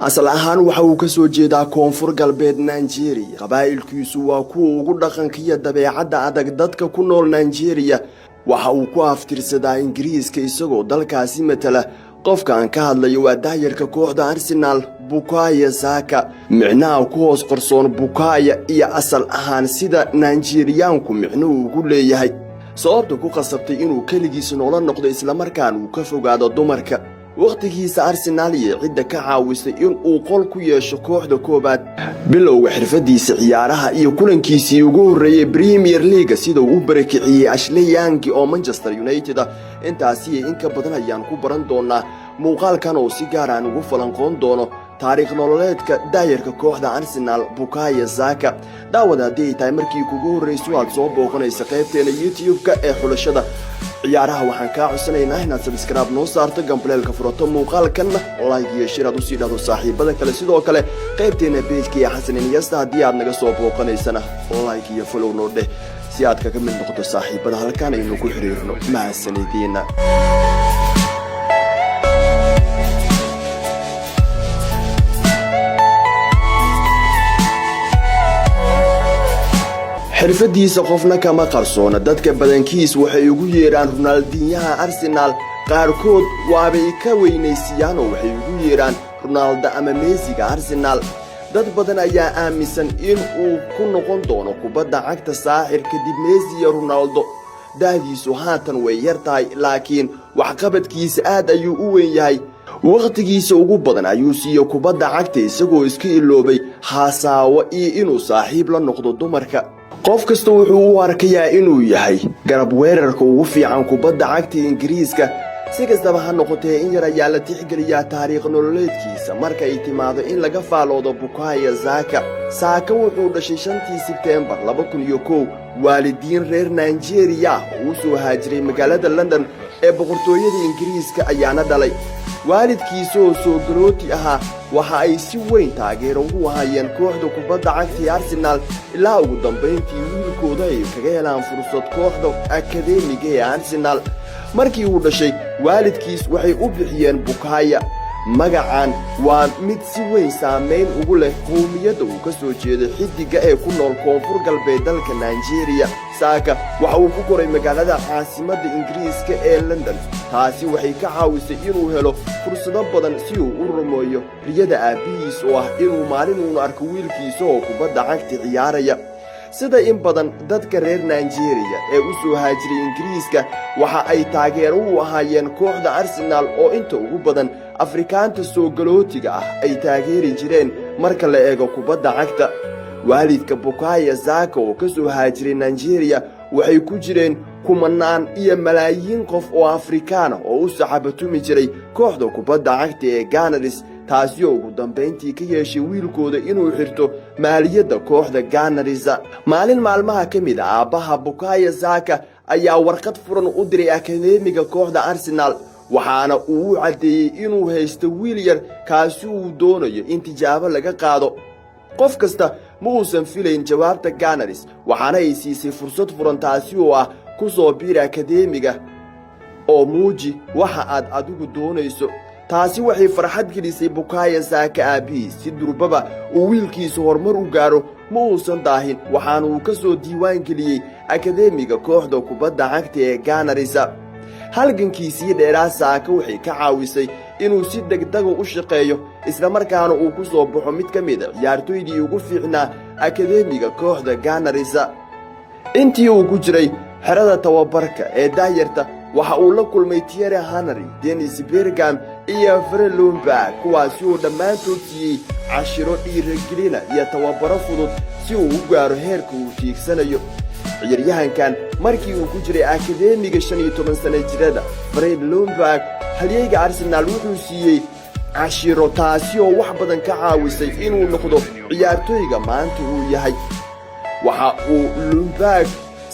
Asal ahaan waxa uu ka soo jeedaa Koonfur Galbeed Nigeria. Qabaa'ilkiisu waa kuwa ugu dhaqanka iyo dabeecadda adag dadka ku nool Nigeria. Waxa uu ku aftirsadaa Ingiriiska, isagoo dalkaasi matala. Qofka aan ka hadlayo waa daayarka kooxda Arsenaal, Bukayo Saka. Micnaha ku hoos qarsoon Bukayo iyo asal ahaan sida Nigeriyaanku micnuhu ugu leeyahay, sababta ku qasabtay inuu keligiis noola noqdo islamarkaan uu ka fogaado dumarka, wakhtigiisa Arsenaal iyo cidda ka caawisay inuu qol ku yeesho kooxda koowaad, bilowga xirfadiisa ciyaaraha iyo kulankiisii ugu horreeyey Premier League-ga, sida uu u barakiciyey Ashley Young oo Manchester United ah. Intaasiyo in ka badan ayaan ku baran doonaa muuqaalkan, oo si gaar aan ugu falanqoon doono taariikh nololeedka daayarka kooxda Arsenaal, Bukayo Saka. Daawad, haddii ay tahay markii kugu horrayso aad soo booqanaysa qaybteena YouTube-ka ee Xulashada Ciyaaraha, waxaan kaa codsanaynaa inaad subscribe noo saarto, gambaleelka furato, muuqaalkanna like iyo share aad usii dhahdo saaxiibada kale. Sidoo kale qaybteena page-ka ee Xasan Iniesta haddii aad naga soo booqanaysana, like iyo follow noo dheh si aad kaga mid noqoto saaxiibada halkaan aynu ku xiriirno. Mahasanidiina. Xirfadiisa qofna kama qarsoona. Dadka badankiis waxay ugu yeedhaan Ronaldinho-ha Arsenaal. Qaarkood waabay ka weynaysiiyaan oo waxay ugu yeedhaan Ronaldo ama Messi-ga Arsenaal. Dad badan ayaa aaminsan in uu ku noqon doono kubadda cagta saaxir kadib Messi iyo Ronaldo. Da'diisu haatan way yar tahay, laakiin waxqabadkiisa aad ayuu u weyn yahay. Wakhtigiisa ugu badan ayuu siiye kubadda cagta, isagoo iska iloobay haasaawo iyo inuu saaxiib la noqdo dumarka. Qof kasta wuxuu u arkayaa inuu yahay garab weerarka ugu fiican kubadda cagta Ingiriiska. Si kastaba ha noqotee, in yar ayaa la tixgeliyaa taariikh nololeedkiisa marka ay timaado in laga faaloodo Bukayo Saka. Saka wuxuu dhashay 5-tii Sebteembar 2001 waalidiin reer Nigeria oo u soo haajiray magaalada London ee Boqortooyada Ingiriiska ayaana dhalay. Waalidkiisa oo soogalooti ahaa waxa ay si weyn taageero ugu hayeen kooxda kubadda cagta ee Arsenaal, ilaa ugu dambayntii wiilkooda ay kaga helaan fursad kooxda akadeemiga ee Arsenaal. Markii uu dhashay, waalidkiis waxay u bixiyeen Bukayo. Magacan waa mid si weyn saamayn ugu leh qowmiyadda uu ka soo jeedo xiddigga ee ku nool Koonfur Galbeed dalka Nigeria. Saka waxa uu ku koray magaalada caasimadda Ingiriiska ee London. Taasi waxay ka caawisay inuu helo fursado badan si uu u rumeeyo riyada aabbihiis oo ah inuu maalin uunu arko wiilkiisa oo kubadda cagta ciyaaraya. Sida in badan dadka reer Nigeria ee u soo haajiray Ingiriiska, waxa ay taageero u ahaayeen kooxda Arsenaal, oo inta ugu badan Afrikaanta soo galootiga ah ay taageeri jireen marka la eego kubadda cagta. Waalidka Bukayo Saka oo ka soo haajiray Nigeria waxay ku jireen kumanaan iyo malaayiin qof oo Afrikaana oo u saxabatumi jiray kooxda kubadda cagta ee Gunners, taasi oo ugu dambayntii ka yeeshay wiilkooda inuu xirto maaliyadda kooxda Gunners. Maalin maalmaha ka mid a, aabbaha Bukayo Saka ayaa warqad furan u diray akadeemiga kooxda Arsenaal, waxaana uu u caddeeyey inuu haysto wiil yar, kaasi uu doonayo in tijaabo laga qaado. Qof kasta ma uusan filayn jawaabta Gunners, waxaana ay siisay fursad furan, taasi oo ah ku soo biir akadeemiga oo muuji waxa aad adigu doonayso. Taasi waxay farxad gelisay Bukayo Saka aabbihiis. Si durbaba uu wiilkiisu horumar u gaaro ma uusan daahin, waxaana uu ka soo diiwaan geliyey akadeemiga kooxda kubadda cagta ee Gunners. Halgankiisii dheeraa Saka waxay ka caawisay inuu si degdega u shaqeeyo, islamarkaana uu ku soo baxo mid ka mid a ciyaartoydii ugu fiicnaa akadeemiga kooxda Gunners. Intii uu ku jiray xerada tababarka ee daayarta, waxa uu la kulmay Thierry Henry, Dennis Bergkamp iyo Fred Ljungberg, kuwaasi uu dhammaantood siiyey cashiro dhiiragelina iyo tababaro fudud si uu u gaaro heerka uu tiigsanayo. Ciyaaryahankan markii uu ku jiray akadeemiga 15 sana jirada, Fred Ljungberg, halyeyga Arsenaal, wuxuu siiyey cashiro, taasi oo wax badan ka caawisay inuu noqdo ciyaartooyga maanta uu yahay. Waxa uu Ljungberg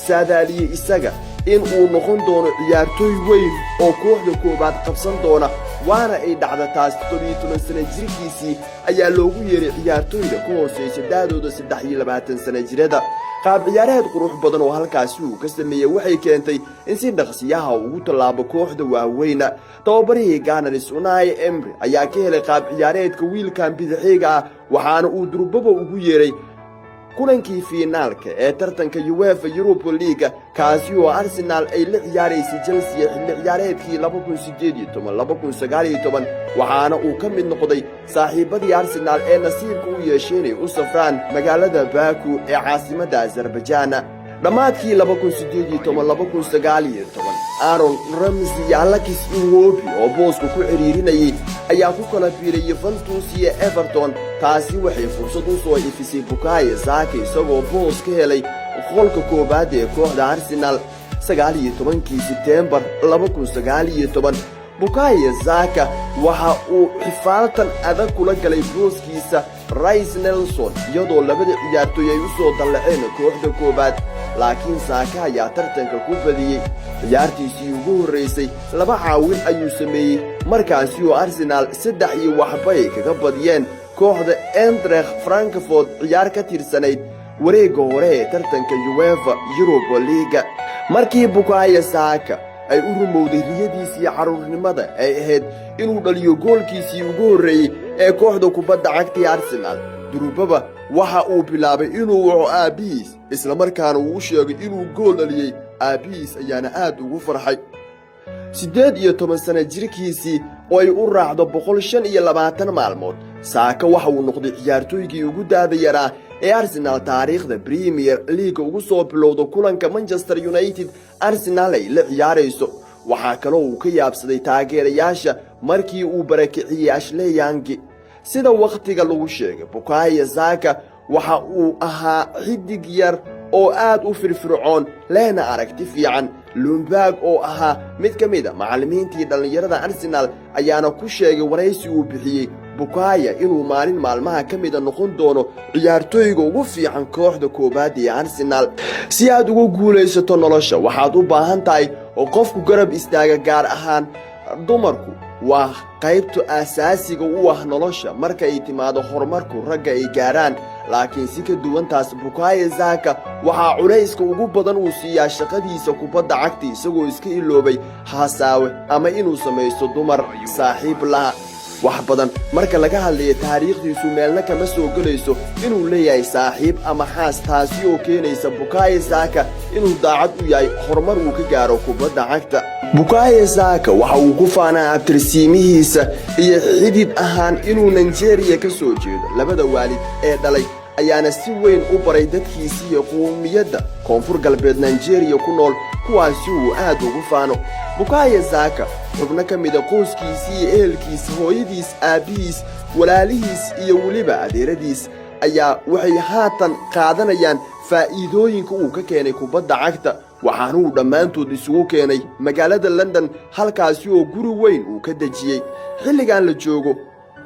saadaaliyey isaga in uu noqon doono ciyaartooy weyn oo kooxda koowaad qabsan doona. Waana ay dhacda taas. 17 sana jirkiisii ayaa loogu yeeray ciyaartooyda ku hoosaysa da'dooda 23 sana jirada. Qaab ciyaareed qurux badan oo halkaasi uu ka sameeyey waxay keentay in si dhaqsiyaha ugu tallaabo kooxda waaweyna. Tababarihii Gunners, Unai Emery, ayaa ka helay qaab ciyaareedka wiilkan bidaxiiga ah, waxaana uu durbaba ugu yeeray kulankii fiinaalka ee tartanka UEFA Europa League-ga, kaasi oo Arsenal ay la ciyaaraysay Chelsea xilli ciyaareedkii, waxaana uu ka mid noqday saaxiibadii Arsenal ee nasiibka u yeeshay inay u safraan magaalada Baku ee caasimadda Azarbajaan. Dhammaadkii Aaron Ramsey iyo Alex Iwobi oo booska ku cidhiirinayay ayaa ku kala biiray Juventus iyo Everton. Taasi waxay fursad u soo ifisay Bukayo Saka, isagoo boos ka helay qolka koowaad ee kooxda Arsenal. 19-kii Sebteembar Bukayo Saka waxa uu xifaaltan adag kula galay booskiisa Reiss Nelson, iyadoo labada ciyaartooy ay u soo dallaceen kooxda koowaad, laakiin Saka ayaa tartanka ku badiyey. Ciyaartiisii ugu horraysay laba caawin ayuu sameeyey, markaasi oo Arsenaal 3-0 ay kaga badiyeen kooxda Eintracht Frankfurt, ciyaar ka tirsanayd wareegga hore ee tartanka UEFA Europa League-ga. Markii Bukayo Saka ay u rumowday riyadiisii carruurnimada ay ahayd inuu dhaliyo goolkiisii ugu horreeyey ee kooxda kubadda cagta Arsenaal, durubaba waxa uu bilaabay inuu waco aabbihiis, islamarkaana uu u sheegay inuu gool dhaliyey. Aabbihiis ayaana aad ugu farxay. 18 sana jirkiisii oo ay u raacdo 125 maalmood, Saka waxa uu noqday ciyaartooygii ugu da'da yaraa ee Arsenaal taariikhda Premier League ugu soo bilowda kulanka Manchester United Arsenaal ay la ciyaarayso. Waxaa kaloo uu ka yaabsaday taageerayaasha markii uu barakiciyey Ashley Young. Sida wakhtiga lagu sheegay, Bukayo Saka waxa uu ahaa xidig yar oo aad u firfircoon, lehna aragti fiican. Ljungberg oo ahaa mid ka mid a macallimiintii dhallinyarada Arsenaal ayaana ku sheegay waraysi uu bixiyey Bukayo inuu maalin maalmaha ka mida noqon doono ciyaartooyga ugu fiican kooxda koowaad ee Arsenaal. Si aad ugu guulaysato nolosha, waxaad u baahan tahay oo qofku garab istaaga, gaar ahaan dumarku waa qaybta aasaasiga u ah nolosha marka ay timaado horumarku ragga ay gaarhaan. Laakiin si ka duwantaas, Bukayo Saka waxaa culayska ugu badan uu siiyaa shaqadiisa kubadda cagta, isagoo iska iloobay haasaawe ama inuu samaysto dumar saaxiib laha. Wax badan marka laga hadlayo taariikhdiisu, meelna kama soo gelayso inuu leeyahay saaxiib ama xaas, taasi oo keenaysa Bukayo Saka inuu daacad u yahay horumar uu ka gaaro kubadda cagta. Bukayo Saka waxa uu ku faanaa abtirsiimihiisa iyo xidid ahaan inuu Nigeria ka soo jeedo. Labada waalid ee dhalay ayaana si weyn u baray dadkiisi iyo qowmiyadda koonfur galbeed Nigeria ku nool, kuwaasi uu aad ugu faano Bukayo Saka. Xubno ka mida qoyskiisii iyo ehelkiisa, hooyadiis, aabbihiis, walaalihiis iyo weliba adeeradiis, ayaa waxay haatan qaadanayaan faa'iidooyinka uu ka keenay kubadda cagta, waxaanuu dhammaantood isugu keenay magaalada London, halkaasi oo guri weyn uu ka dejiyey. Xilligan la joogo,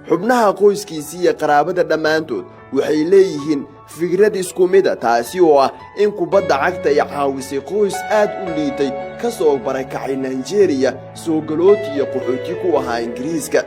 xubnaha qoyskiisii iyo qaraabada dhammaantood waxay leeyihiin fikrad isku mida, taasi oo ah in kubadda cagta ay caawisay qoys aad u liitay, ka soo barakacay Nigeria, soo galooti iyo qaxooti ku ahaa Ingiriiska.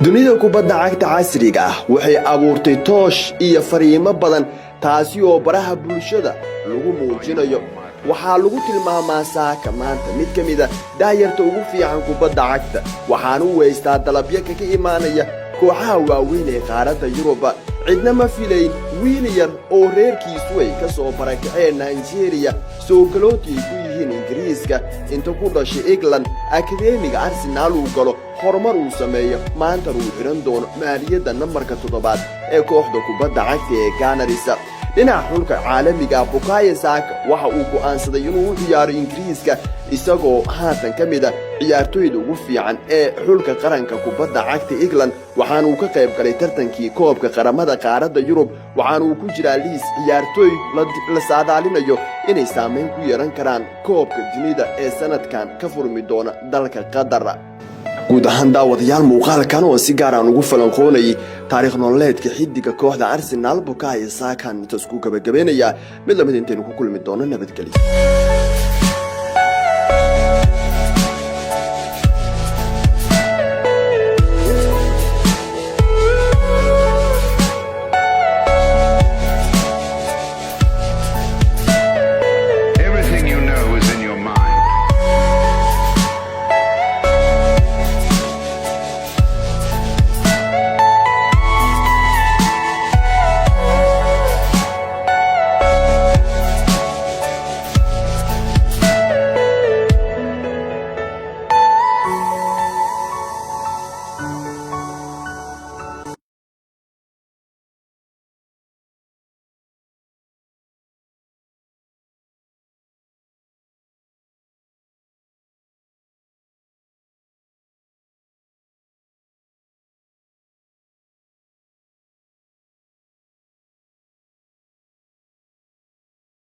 Dunida kubadda cagta casriga ah waxay abuurtay toosh iyo fariimo badan, taasi oo baraha bulshada lagu muujinayo. Waxaa lagu tilmaamaa Saka maanta mid ka mida da'yarta ugu fiican kubadda cagta, waxaana u haystaa dalabyo kaga imaanaya kooxaha waaweyn ee qaaradda Yuruba. Cidna ma filayn wiil yar oo reerkiisu ay ka soo barakaceen Nigeria, soo galooti ay ku yihiin Ingiriiska, inta ku dhashay England, akadeemiga Arsenaal uu galo, horumar uu sameeyo, maantana uu xidhan doono maaliyadda nambarka 7aad ee kooxda kubadda cagta ee Gunners. Dhinaca xulka caalamiga, Bukayo Saka waxa uu go'aansaday inuu u ciyaaro Ingiriiska, isagoo haatan ka mid a ciyaartooyda ugu fiican ee xulka qaranka kubadda cagta England. Waxaana uu ka qayb galay tartankii koobka qaramada qaaradda Yurub, waxaana uu ku jiraa liis ciyaartooy la saadaalinayo inay saamayn ku yeelan karaan koobka dunida ee sanadkan ka furmi doona dalka Qatar. Guud ahaan, daawadayaal, muuqaalkan oo si gaar aan ugu falanqoonayay taariikh nololeedka xidiga kooxda Arsenaal Bukayo Saka intaas ku gabagabeynayaa. Mid lamid intaynu ku kulmi doono, nabadgelyo.